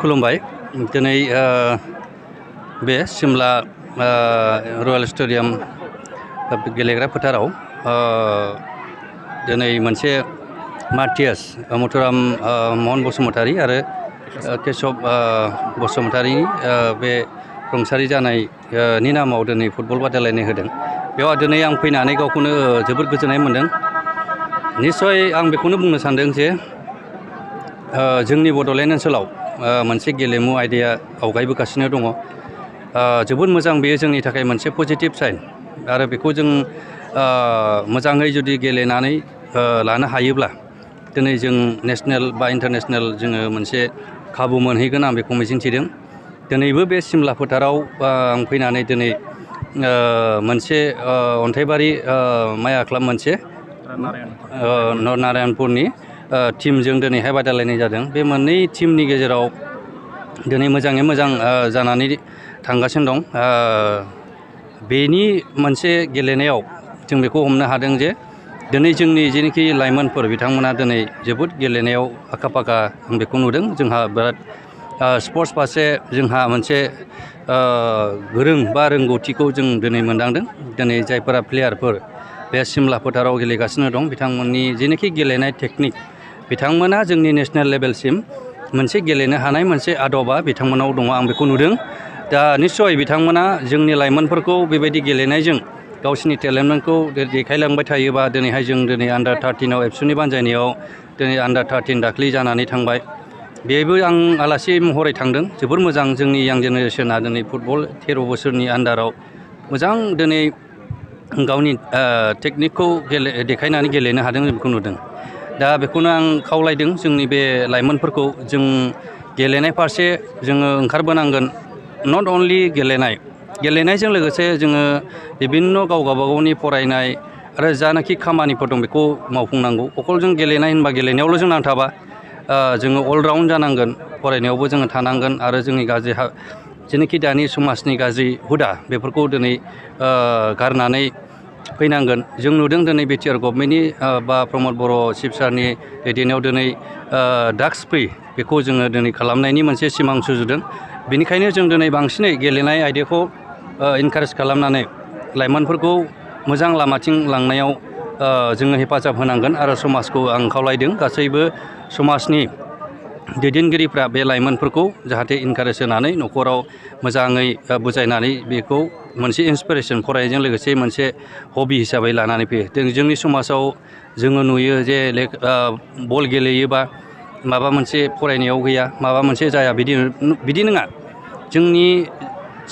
खुलुमबाय दिनै बे सिमला रयेल स्टेडियाम गेलेग्रा फोथाराव दिनै मोनसे मार्टियास मथुराम महन बसुमतारी आरो केशब बसुमतारीनि बे रुंसारि जानायनि नामाव दिनै फुटबल बादायलायनाय होदों। बेयाव दिनै आं फैनानै गावखौनो जोबोद गोजोननाय मोनदों। निस्सय आं बेखौनो बुंनो सानदों जे जोंनि बड'लेण्ड ओनसोलाव मोनसे गेलेमु आयदाया आवगायबोगासिनो दङ। जोबोद मोजां, बेयो जोंनि थाखाय मोनसे पजिटिभ साइन आरो बेखौ जों मोजाङै जुदि गेलेनानै लानो हायोब्ला दिनै जों नेसनेल बा इन्टारनेसनेल जोङो मोनसे खाबु मोनहैगोन, आं बेखौ मिजिंथिदों। दिनैबो बे सिमला फोथाराव आं फैनानै दिनै मोनसे अन्थाइबारि माया क्लाब मोनसे नारायणपुरनि टिमजों दिनैहाय बादायलायनाय जादों। बे मोननै टिमनि गेजेराव दिनै मोजाङै मोजां जानानै थांगासिनो दं। बेनि मोनसे गेलेनायाव जों बेखौ हमनो हादों जे दिनै जोंनि जेनोखि लाइमोनफोर बिथांमोना दिनै जोबोद गेलेनायाव आखा फाखा, आं बेखौ नुदों। जोंहा बिराद स्पर्ट्स फारसे जोंहा मोनसे गोरों बा रोंगौथिखौ जों दिनै मोनदांदों। दिनै जायफोरा प्लेयारफोर बे सिमला फोथाराव गेलेगासिनो दं, बिथांमोननि जेनोखि गेलेनाय टेकनिक, बिथांमोना जोंनि नेसनेल लेभेलसिम मोनसे गेलेनो हानाय मोनसे आदबा बिथांमोनाव दङ, आं बेखौ नुदों। दा निस्सय बिथांमोना जोंनि लाइमोनफोरखौ बेबायदि गेलेनायजों गावसिनि टेलेन्टखौ देखायलांबाय थायोबा दिनैहाय जों दिनै आन्डार 13आव एबसुनि बानजायनायाव दिनै आन्डार 13 दाख्लै जानानै थांबाय। बेबो आं आलासि महरै थांदों। जोबोर मोजां, जोंनि यां जेनेरेसना दिनै फुटबल 13 बोसोरनि आन्डाराव मोजां दिनै गावनि टेकनिकखौ देखायनानै गेलेनो हादों, बेखौ नुदों। दा बेखौनो आं खावलायदों जोंनि बे लाइमोनफोरखौ, जों गेलेनाय फारसे जोङो ओंखारबोनांगोन। नट अनलि गेलेनायजों लोगोसे जोङो बिभिन्न गाव गावबागावनि फरायनाय आरो जानाखि खामानिफोर दं बेखौ मावफुंनांगौ। अकल जों गेलेनाय होनबा गेलेनायावल' जों नांथाबा, जोङो अलराउन्ड जानांगोन, फरायनायावबो जोङो थानांगोन आरो जोंनि गाज्रि जेनोखि दानि समाजनि गाज्रि हुदा बेफोरखौ दिनै गारनानै फैनांगोन। जों नुदों दिनै बिटिआर गभर्नमेन्टनि बा प्रमद बर' चिफ सारनि दैदेननायाव दिनै ड्राग्स फ्रि बेखौ जोङो दिनै खालामनायनि मोनसे सिमां सुजुदों। बेनिखायनो जों दिनै बांसिनै गेलेनाय आयदाखौ इनकारेज खालामनानै लाइमोनफोरखौ मोजां लामाथिं लांनायाव जोङो हेफाजाब होनांगोन आरो समाजखौ आं खावलायदों गासैबो समाजनि दैदेनगिरिफ्रा बे लाइमोनफोरखौ जाहाथे इनकारेज होनानै न'खराव मोजाङै बुजायनानै बेखौ मोनसे इन्सपिरेसन, फरायनायजों लोगोसे मोनसे हबि हिसाबै लानानै फैयो। जोंनि समाजाव जोङो नुयो जे बल गेलेयोबा माबा मोनसे फरायनायाव गैया, माबा मोनसे जाया, बिदि नङा। जोंनि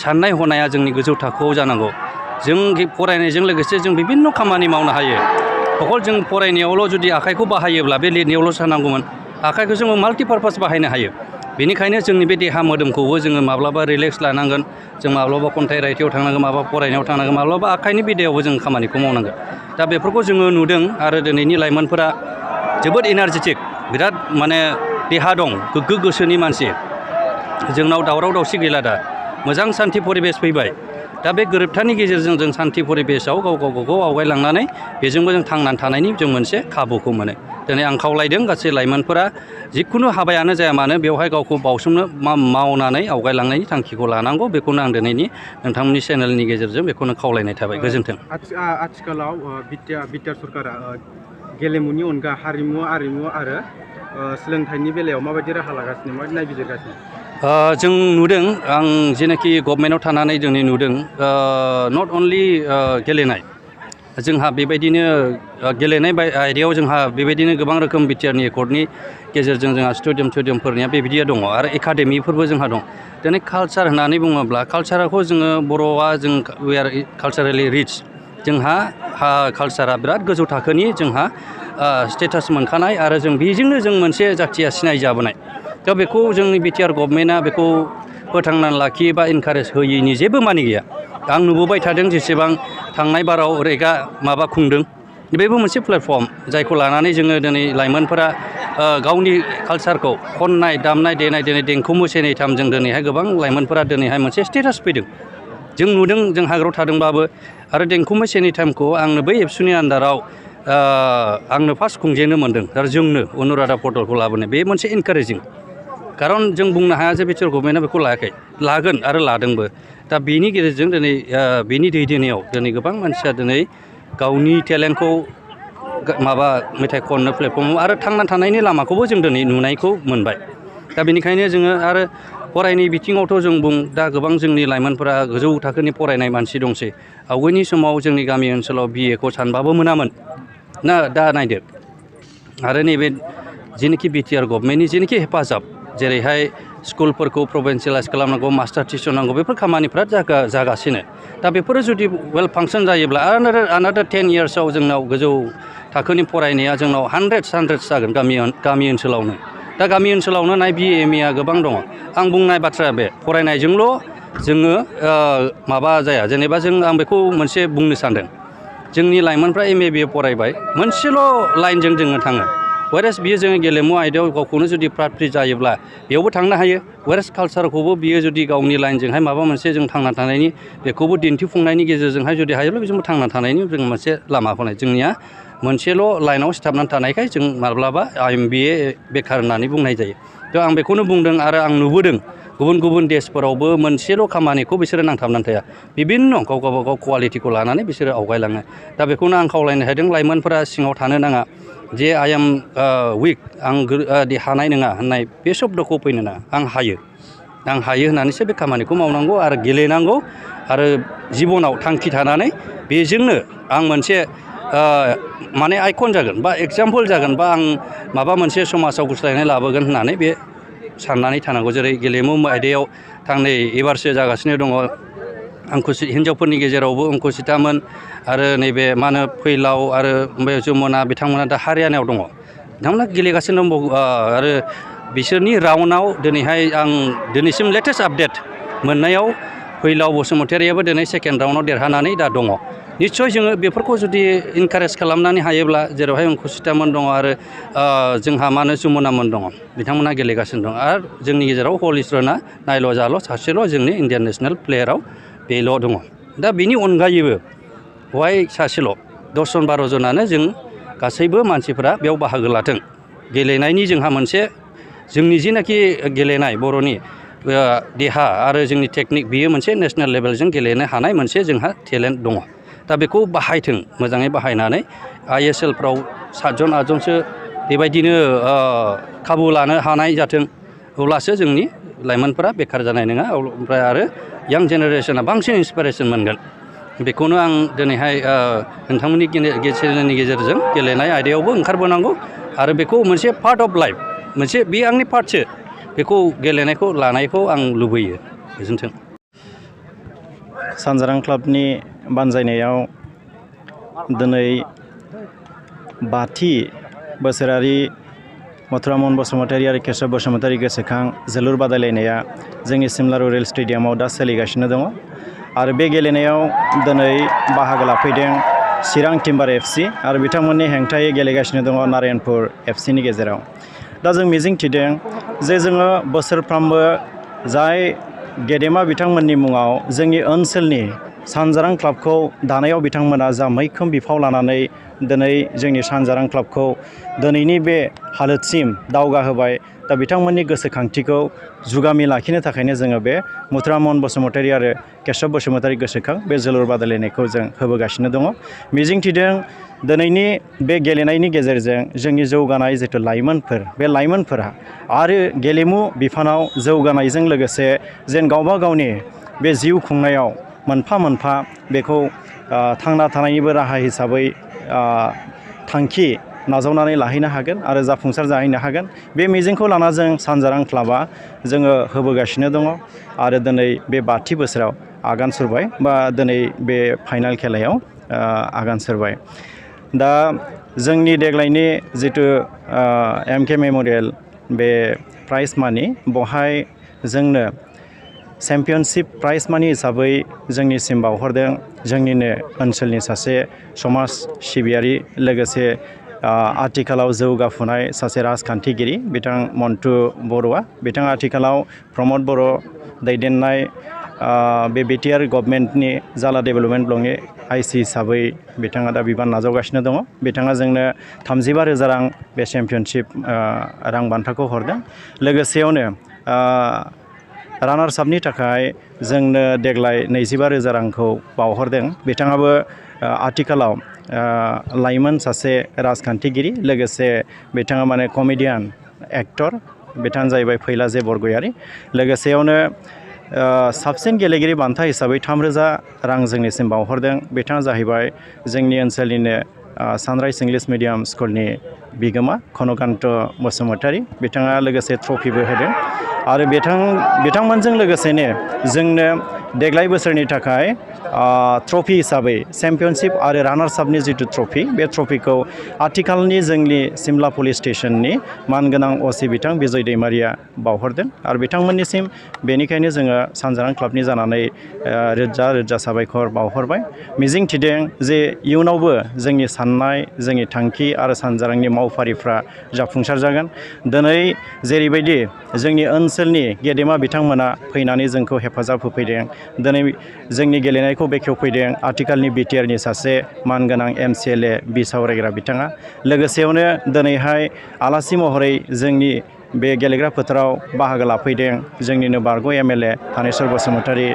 साननाय हनाया जोंनि गोजौ थाखोआव जानांगौ। जों फरायनायजों लोगोसे जों बिभिन्न खामानि मावनो हायो। अकल जों फरायनायावल' जुदि आखाइखौ बाहायोब्ला बे लिरनायावल' थानांगौमोन। आखाइखौ जोङो माल्टिपारपास बाहायनो हायो। बेनिखायनो जोंनि बे देहा मोदोमखौबो जोङो माब्लाबा रिलेक्स लानांगोन। जों माब्लाबा खन्थाइ रायथाइयाव थांनांगोन, माब्लाबा फरायनायाव थांनांगोन, माब्लाबा आखाइनि बिद्दायावबो जों खामानिखौ मावनांगोन। दा बेफोरखौ जोङो नुदों आरो दिनैनि लाइमोनफोरा जोबोद एनार्जेटिक, बिराद माने देहा दं, गोग्गो गोसोनि मानसि। जोंनाव दावराव दावसि गैला, दा मोजां सान्थि परिबेस फैबाय। दा बे गोरोबथानि गेजेरजों जों सान्थि परिबेसाव गावखौ आवगायलांनानै बेजोंबो जों थांनानै थानायनि जों मोनसे खाबुखौ मोनो। दिनै आं खावलायदों गासै लाइमोनफोरा जिखुनु हाबायानो जाया मानो बेवहाय गावखौ बावसोमनो मावनानै आवगायलांनायनि थांखिखौ लानांगौ। बेखौनो आं दिनैनि नोंथांमोननि चेनेलनि गेजेरजों बेखौनो खावलायनाय थाबाय। गोजोन्थों। आथिखालाव बिटिआर सरकारा गेलेमुनि अनगा हारिमु आरो सोलोंथाइनि बेलायाव माबायदि राहा लागासिनो, माबायदि नायबिजिरगासिनो? जों नुदों, आं जेनाखि गभर्नमेन्टआव थानानै जोंनि नुदों, नट अनलि गेलेनाय, जोंहा बेबायदिनो गेलेनाय आयदायाव जोंहा बेबायदिनो गोबां रोखोम बिटिआरनि एकर्डनि गेजेरजों जोंहा स्टेडियामफोरनिया बेबायदिया दङ आरो एकाडेमिफोरबो जोंहा दं। दिनै कालचार होननानै बुङोब्ला कालचारखौ जोङो बर'आ जों वी आर कालचारेलि रिच। जोंहा कालचारा बिराद गोजौ थाखोनि, जोंहा स्टेटास मोनखानाय आरो जों बेजोंनो जों मोनसे जाथिया सिनायजाबोनाय। दा बेखौ जोंनि बिटिआर गभर्नमेन्टआ बेखौ फोथांनानै लाखियो बा इनकारेज होयैनि जेबो मानि गैया। आं नुबोबाय थादों जेसेबां थांनाय बाराव रेगा माबा खुंदों, बेबो मोनसे प्लेटफर्म जायखौ लानानै जोङो दिनै लाइमोनफोरा गावनि कालचारखौ खननाय, दामनाय देनाय, दिनै देंखो मोसानाय थामजों दिनैहाय गोबां लाइमोनफोरा दिनैहाय मोनसे स्टेटास फैदों। जों नुदों, जों हाग्रायाव थादोंबाबो आरो देंखो मोसानाय टाइमखौ आंनो बै एबसुनि आन्डाराव आंनो फार्स्ट खुंजेननो मोन्दों आरो जोंनो अनुराधा पटलखौ लाबोनाय, बे मोनसे इनकारेजिं। खारन जों बुंनो हाया जे बिटिआर गभर्नमेन्टआ बेखौ लायाखै, लागोन आरो लादोंबो। दा बेनि गेजेरजों दिनै बेनि दैदेननायाव दिनै गोबां मानसिया दिनै गावनि टेलेन्टखौ माबा मेथाइ खननो प्लेटफर्माव आरो थांना थानायनि लामाखौबो जों दिनै नुनायखौ मोनबाय। दा बेनिखायनो जोङो आरो फरायनाय बिथिङावथ' जों दा गोबां जोंनि लाइमोनफोरा गोजौ थाखोनि फरायनाय मानसि दंसै। आवगायनि समाव जोंनि गामि ओनसोलाव बिएखौ सानबाबो मोनामोन ना, दा नायदो आरो नैबे जेनोखि बिटिआर गभर्नमेन्टनि जेनोखि हेफाजाब, जेरैहाय स्कुलफोरखौ प्रभिन्सियेलाइज खालामनांगौ, मास्टार थिसननांगौ, बेफोर खामानिफ्रा जागासिनो। दा बेफोरो जुदि वेल फांसन जायोब्ला आनादार 10 इयार्सआव जोंनाव गोजौ थाखोनि फरायनाया जोंनाव हान्ड्रेड्स जागोन गामि ओनसोलावनो। दा गामि ओनसोलावनो नाय बिए एमएआ गोबां दङ। आं बुंनाय बाथ्राया बे फरायनायजोंल' जोङो माबा जाया, जेनेबा आं बेखौ मोनसे बुंनो सानदों। जोंनि लाइमोनफ्रा एमए बिए फरायबाय, मोनसेल' लाइनजों जोङो थाङो। वेरेस बियो जोङो गेलेमु आयदायाव गावखौनो जुदि फ्रात फ्रिट जायोब्ला बेयावबो थांनो हायो। वेरेस कालसारखौबो बियो जुदि गावनि लाइनजोंहाय माबा मोनसे जों थांना थानायनि बेखौबो दिन्थिफुंनायनि गेजेरजोंहाय जुदि हायोब्ला बेजोंबो थांना थानायनि जों मोनसे लामा होनाय। जोंनिया मोनसेल' लाइनाव सिथाबनानै थानायखाय जों माब्लाबा एमबिए बेखार होननानै बुंनाय जायो। थ' आं बेखौनो बुंदों आरो आं नुबोदों गुबुन देशफोरावबो मोनसेल' खामानिखौ बिसोरो नांथाबनानै थाया, बिभिन्न गावगाबागाव कुवालिटिखौ लानानै बिसोरो आवगायलाङो। दा बेखौनो आं खावलायनो हादों लाइमोनफोरा सिङाव थानो नाङा जे आइ एम उइक, आं हानाय नङा होननाय बे शब्दखौ फैनो नाङा। आं हायो होननानैसो बे खामानिखौ मावनांगौ आरो गेलेनांगौ आरो जिबनाव थांखि थानानै बेजोंनो आं मोनसे माने आइकन जागोन बा एगजाम्पोल जागोन बा आं माबा मोनसे समाजाव गुस्लायनाय लाबोगोन होननानै बे साननानै थानांगौ। जेरै गेलेमु आयदायाव नै एबारसो जागासिनो दङ हिन्जावफोरनि गेजेरावबो अंकुसितामोन आरो नैबे मा होनो फैलाव आरो बे जमुना, बिथांमोना दा हारियानायाव दङ। बिथांमोना गेलेगासिनो दं आरो बिसोरनि राउन्डआव दिनैहाय आं दिनैसिम लेटेस्ट आपडेट मोननायाव फैलाव बसुमतारियाबो दिनै सेकेन्ड राउन्डआव देरहानानै दा दङ। निस्सय जोङो बेफोरखौ जुदि इनकारेज खालामनानै हायोब्ला, जेरावहाय अंकुसितामोन दङ आरो जोंहा मा होनो जमुनामोन दङ, बिथांमोना गेलेगासिनो दं। आरो जोंनि गेजेराव हलिचरना नायल' जाल' सासेल' जोंनि इण्डियान नेसनेल प्लेयाराव बेल' दङ। दा बेनि अनगायैबो बेवहाय सासेल' 10 जन 12 जनानो जों गासैबो मानसिफोरा बेयाव बाहागो लाथों। गेलेनायनि जोंहा मोनसे जोंनि जिनाखि गेलेनाय बर'नि देहा आरो जोंनि टेकनिक, बियो मोनसे नेसनेल लेभेलजों गेलेनो हानाय मोनसे जोंहा टेलेन्ट दङ। दा बेखौ बाहायथों, मोजाङै बाहायनानै ISLफ्राव 7 जन 8 जनसो बेबायदिनो खाबु लानो हानाय जाथों। अब्लासो जोंनि लाइमोनफोरा बेखार जानाय नङा, ओमफ्राय आरो यां जेनेरेसना बांसिन इन्सपिरेसन मोनगोन। बेखौनो आं दिनैहाय नोंथांमोननि चेनेलनि गेजेरजों गेलेनाय आयदायावबो ओंखारबोनांगौ आरो बेखौ मोनसे पार्ट अफ लाइफ, मोनसे बे आंनि पार्टसो, बेखौ गेलेनायखौ लानायखौ आं लुबैयो। गोजोन्थों। सानजारां क्लाबनि बानजायनायाव दिनै 5थि बोसोरारि मथुरामन बसुमतारि आरो केशव बसुमतारि गोसोखां जोलुर बादायलायनाया जोंनि सिमला रुरेल स्टेडियामाव दा सोलिगासिनो दङ आरो बे गेलेनायाव दिनै बाहागो लाफैदों चिरां टिम्बार FC आरो बिथांमोननि हेंथायै गेलेगासिनो दङ नारायणपुर FCनि गेजेराव। दा जों मिजिंथिदों जे जोङो बोसोरफ्रामबो जाय गेदेमा बिथांमोननि मुङाव जोंनि ओनसोलनि सानजारां क्लाबखौ दानायाव बिथांमोना जा मैखोम बिफाव लानानै दिनै जोंनि सानजारां क्लाबखौ दिनैनि बे हालोदसिम दावगाहोबाय, दा बिथांमोननि गोसोखांथिखौ जुगामि लाखिनो थाखायनो जोङो बे मथुरामन बसुमतारि आरो केशव बसुमतारि गोसोखां बे जोलुर बादायलायनायखौ जों होबोगासिनो दङ। मिजिंथिदों दिनैनि बे गेलेनायनि गेजेरजों जोंनि जौगानाय जिथु लाइमोनफोर, बे लाइमोनफोरा आरो गेलेमु बिफानाव जौगानायजों लोगोसे जेन गावबा गावनि बे जिउ खुंनायाव मोनफा मोनफा बेखौ थांना थानायनिबो राहा हिसाबै थांखि नाजावनानै लाहैनो हागोन आरो जाफुंसार जाहैनो हागोन। बे मिजिंखौ लाना जों सानजारां क्लाबा जोङो होबोगासिनो दङ आरो दिनै बे 5थि बोसोराव आगान सुरबाय बा दिनै बे फाइनाल खेलायाव आगान सुरबाय। दा जोंनि देग्लायनि जिथु MK मेम'रियेल बे प्राइज मानि, बहाय जोंनो चेम्पियनशिप प्राइज मानि हिसाबै जोंनिसिम बावहरदों जोंनिनो ओनसोलनि सासे समाज सिबियारि, लोगोसे आथिखालाव जौगाफुनाय सासे राजखान्थिगिरि बिथां मन्टु बर'आ। बिथाङा आथिखालाव प्रमद बर' दैदेननाय बे बिटिआर गभर्नमेन्टनि जाला डेभेलपमेन्ट ब्लकनि IC हिसाबै बिथाङा दा बिबान नाजावगासिनो दङ। बिथाङा जोंनो 35,000 रां बे चेम्पियनशिप रां बान्थाखौ हरदों। लोगोसेयावनो रानार्स आपनि थाखाय जोंनो देग्लाय 25,000 रांखौ बावहरदों। बिथाङाबो आथिखालाव लाइमोन सासे राजखान्थिगिरि, लोगोसे बिथाङा माने कमेडियान एक्टर। बिथाङा जाहैबाय फैलाजे बरगयारी। लोगोसेयावनो साबसिन गेलेगिरि बान्था हिसाबै 3,000 रां जोंनिसिम बावहरदों। बिथाङा जाहैबाय जोंनि ओनसोलनिनो सानराइज इंलिश मिडियाम स्कुलनि बिगोमा खनकान्त बसुमतारी। बिथाङा लोगोसे ट्रफिबो होदों आरो बिथांमोनजों लोगोसेनो जोंनो देग्लाय बोसोरनि थाखाय ट्रफि हिसाबै चेम्पियनशिप आरो रानार्स आपनि जिथु ट्रफि, बे ट्रफिखौ आथिखालनि जोंनि सिमला पुलिस स्टेशननि मानगोनां अ.सि. बिथां बिजय दैमारिया बावहरदों आरो बिथांमोननिसिम बेनिखायनो जोङो सानजारां क्लाबनि जानानै रोजा रोजा साबायखर बावहरबाय। मिजिं थिदों जे इयुनावबो जोंनि साननाय, जोंनि थांखि आरो सानजारांनि मावफारिफ्रा जाफुंसार जागोन। दिनै जेरैबायदि जोंनि ओनसोलनि गेदेमा बिथांमोना फैनानै जोंखौ हेफाजाब होफैदों, दिनै जोंनि गेलेनायखौ बेखेवफैदों आथिखालनि बिटिआरनि सासे मानगोनां MCLA बिसावरायग्रा बिथाङा। लोगोसेयावनो दिनैहाय आलासि महरै जोंनि बे गेलेग्रा फोथाराव बाहागो लाफैदों जोंनिनो बारग' MLA थानेस्वर बसुमतारी,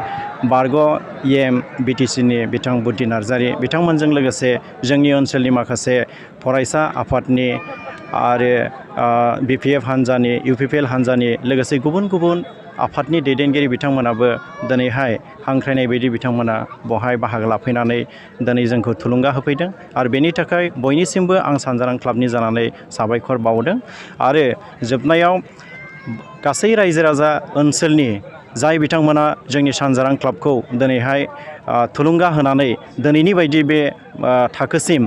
बारग' EM BTCनि बिथां बुद्धि नार्जारी। बिथांमोनजों लोगोसे जोंनि ओनसोलनि माखासे फरायसा आफादनि आरो BPF हान्जानि, UPPL हान्जानि, लोगोसे गुबुन गुबुन आफादनि दैदेनगिरि बिथांमोनाबो दिनैहाय हांख्रायनाय बायदि बिथांमोना बहाय बाहागो लाफैनानै दिनै जोंखौ थुलुंगा होफैदों आरो बेनि थाखाय बयनिसिमबो आं सानजारां क्लाबनि जानानै साबायखर बावदों। आरो जोबनायाव गासै रायजो राजा ओनसोलनि जाय बिथांमोना जोंनि सानजारां क्लाबखौ दिनैहाय थुलुंगा होनानै दिनैनि बायदि बे थाखोसिम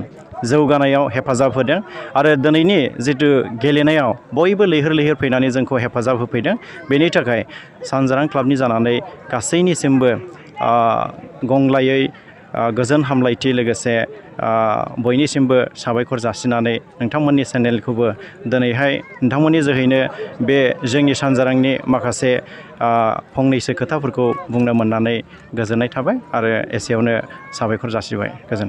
जौगानायाव हेफाजाब होदों आरो दिनैनि जिथु गेलेनायाव बयबो लैहोर लैहोर फैनानै जोंखौ हेफाजाब होफैदों, बेनि थाखाय सानजारां क्लाबनि जानानै गासैनिसिमबो गंग्लायै गोजोन हामलायथि लोगोसे बयनिसिमबो साबायखर जासिनानै नोंथांमोननि चेनेलखौबो दिनैहाय नोंथांमोननि जोहैनो बे जोंनि सानजारांनि माखासे फंनैसो खोथाफोरखौ बुंनो मोननानै गोजोननाय थाबाय आरो एसेयावनो साबायखर जासिबाय। गोजोन्थों।